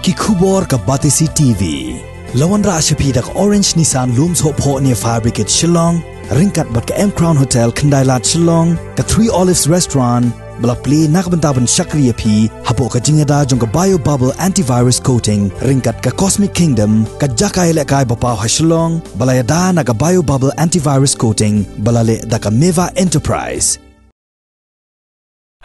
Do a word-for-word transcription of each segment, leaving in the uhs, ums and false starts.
Ki khubor ka Batesi T V. La wanrah sha phi da ka Orange Nissan Lum Sohphoh near Fire Brigade Shillong, ryngkat bad ka M Crown Hotel Khyndai Lad Shillong, ka Three Olives Restaurant, ba la plie na ka bynta ban shakri ïa phi hapoh ka jingïada jong ka Bio Bubble Antivirus Coating ryngkat ka Cosmic Kingdom, ka jaka ïalehkai ba paw ha Shillong, ba la ïada na ka Bio Bubble Antivirus Coating ba la leh da ka Meva Enterprise.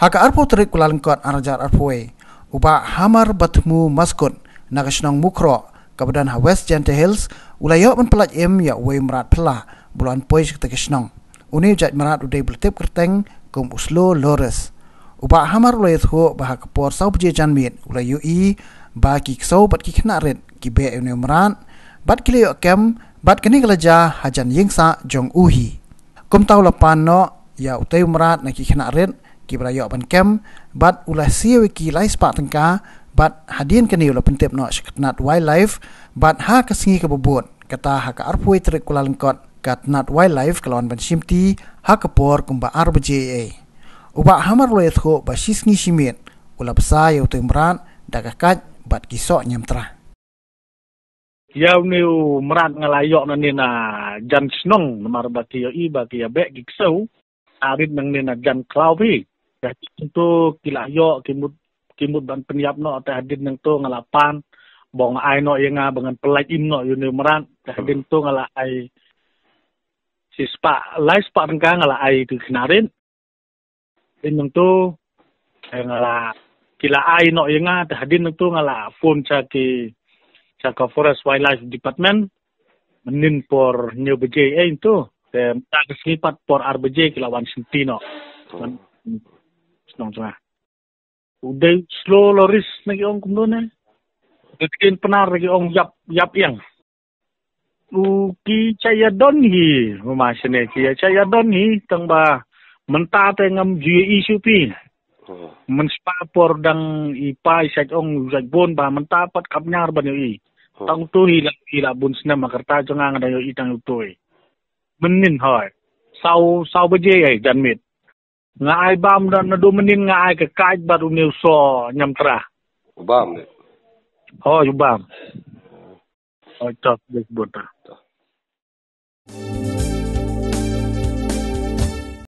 Ha ka arphew tarik Kyllalyngkot arhajar arphew, u Bah Hamar Bathmu Maskut na ka shnong Mukhroh kaba don ha West Jaintia Hills, u la ïoh ban pyllait im ïa uwei u mrad phylla ba u la wan poi sha kata ka shnong. Une u jait mrad u dei ba la tip kyrteng kum u Slow Loris. U Bah Hamar u la ïathuh ba ha ka por saw baje janmiet u la ïohi ba ki ksew bad ki khynnah rit ki beh ïa une u mrad bad ki la ïoh kem, bad kane ka la jia hajan ïing sah jong u hi. Kumta u la pan noh ïa utei u mrad na ki khynnah rit kiba la ïoh ban kem, bad u la siew ïa ki lai spah tyngka, bad hadien kane u la pyntip noh sha ka tnat Wildlife, bad ha ka sngi kaba bud, kata ha ka arphew tarik Kyllalyngkot, ka tnat Wildlife ka la wan ban shimti ha ka por kumba ar baje eiei. U Bah Hamar u la ïathuh ba shi sngi shi miet u la bsa ïa utei u mrad da ka kait bad ki soh niamtra. Ïa une u mrad nga la ïoh nangne na jan shnong, namar ba ki ïohi ba ki ïa beh ki ksew. Nga rit nangne na jan khlaw phi. Te hadien nangto ki la ïoh, ki mut, ki mut ban pynïap noh, te hadien nangto nga la pan ba nga ai noh ïa nga ba ngan pyllait im noh ïa une u mrad. Te hadien nangto nga la ai shi spah, lai spah tyngka nga la ai ïa ki khynnah rit. Hadien nangto, eh, nga la, ki la ai noh ïa nga, te hadien nangto nga la phone sha ki, sha ka Forest Wildlife Department. Mynnin por hynñiew baje eiei nangto, te mynta ka sngi pat por ar baje ki la wan shimti noh. Oh. Shnong jong nga. U dei Slow Loris ne ki ong kumno ne. Te ktien Pnar ki ong ïap, ïap ïeng. U ki shait ïa don hi, mama shane ki shait ïa don hi, tang ba mynta te ngam ju ïohi shuh phi. Hmm. Mynshwa por dang i pa i shait ong, u shait bun ba mynta pat kap ñiar ban ïohi. Hmm. Tang uto hi la, i la bun snem ha ka rta jong nga nga dang ïohi tang uto hi. Mynnin hoi. Saw, saw baje eiei janmiet. Nga ai bam da naduh mynnin nga ai ka kait bad une u soh niamtra. U bam ne? Hoi, u bam. Hoi, to, bes bun ta. To.